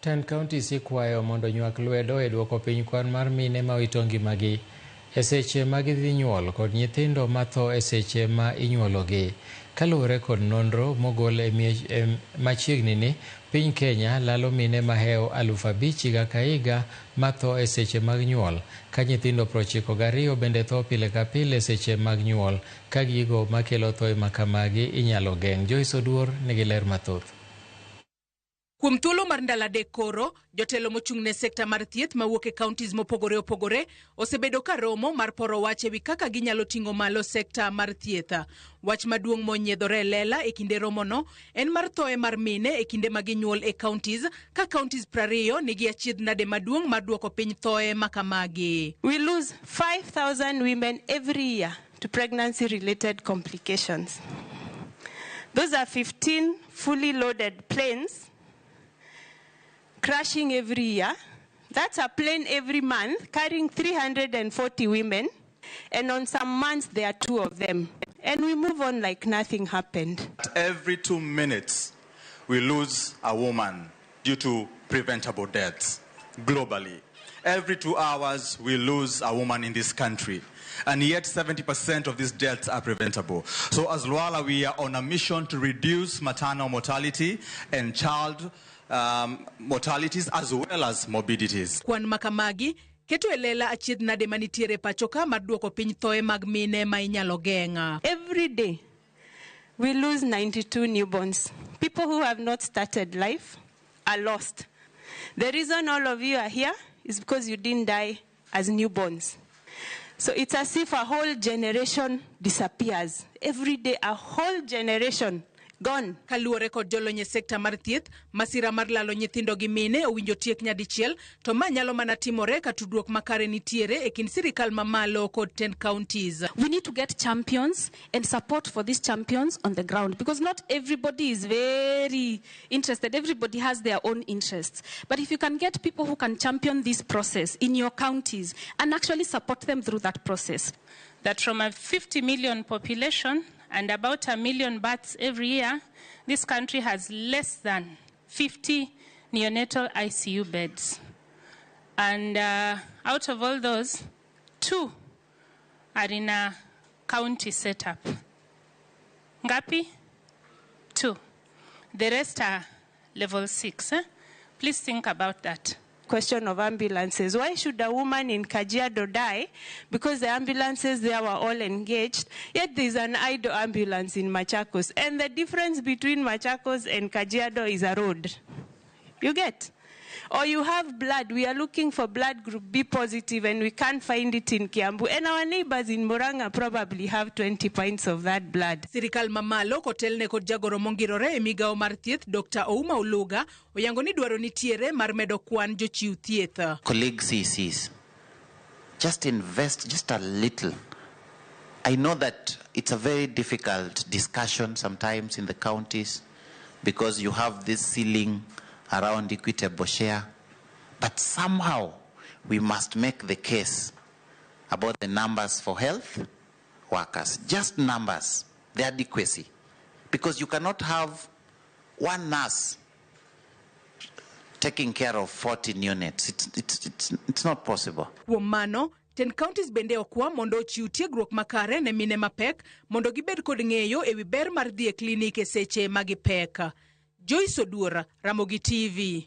Tend counties ikwayo mondo onywak lwedo e duoko piny kwan mar mine ma wito ngimagi e seche ma gidhi nyuol kod nyithindo matho e seche ma inyuologi. Kaluwore kod nonro mogol e miech e machiegni ni, piny Kenya lalo mine mahewo 5000 higa ka higa matho e seche mag nyuol, ka nyithindo 92 bende tho pile ka pile e seche mag nyuol, ka gigo makelo thoe makamagi inyalo geng'. Joyce Oduor nigi ler mathoth. Kuom thuolo mar ndalo 3 koro, jotelo mochung' ne sekta mar thieth mawuok e counties mopogore opogore osebedo ka romo mar poro wach ewi kaka ginyalo ting'o malo sekta mar thieth. Wach maduong' monyiedhore e lela e kinde romono en mar thoe mar mine e kinde ma ginyuol e counties, ka counties 20 nigi achiedh nade maduong' mar duoko piny thoe makamagi. We lose 5,000 women every year to pregnancy-related complications. Those are 15 fully loaded planes crashing every year. That's a plane every month carrying 340 women. And on some months, there are 2 of them. And we move on like nothing happened. Every 2 minutes, we lose a woman due to preventable deaths globally. Every 2 hours, we lose a woman in this country. And yet 70% of these deaths are preventable. So as Lwala, we are on a mission to reduce maternal mortality and child mortalities as well as morbidities. Kwan makamagi keto e lela achiedh nade manitiere pacho ka mar duoko piny thoe mag mine ma inyalo geng'a. Every day, we lose 92 newborns. People who have not started life are lost. The reason all of you are here is because you didn't die as newborns. So it's as if a whole generation disappears. Every day, a whole generation gone. Kaluwore kod jolony e sekta mar thieth, masira mar lalo nyithindo gi mine owinjo tiek nyadichiel, to ma nyalo mana timore ka tudruok makare nitiere e kind sirikal mamalo kod 10 counties. We need to get champions and support for these champions on the ground, because not everybody is very interested. Everybody has their own interests. But if you can get people who can champion this process in your counties and actually support them through that process. That from a 50 million population and about a million births every year, this country has less than 50 neonatal ICU beds. And out of all those, 2 are in a county setup. Ngapi? 2. The rest are level 6. Please think about that. Question of ambulances. Why should a woman in Kajiado die? Because the ambulances there were all engaged, yet there's an idle ambulance in Machakos. And the difference between Machakos and Kajiado is a road. You get? Or you have blood. We are looking for blood group B positive and we can't find it in Kiambu. And our neighbors in Murang'a probably have 20 pints of that blood. Sirikal mamalo kotelne kod jagoro mongirore e migawo mar thieth Dr. Ouma Oluga oyango ni dwaro nitiere mar medo kwan jochiw thieth. Colleague CCs, just invest just a little. I know that it's a very difficult discussion sometimes in the counties because you have this ceiling around equitable share, but somehow we must make the case about the numbers for health workers, just numbers, the adequacy, because you cannot have one nurse taking care of 14 units. It's not possible. Kuom mano, 10 counties bende okwa mondo ochiw tiegruok makare ne mine mapek mondo gibed kod ng'eyo ewi ber mar dhi e klinik e seche ma gipek. Joyce Oduor, Ramogi TV.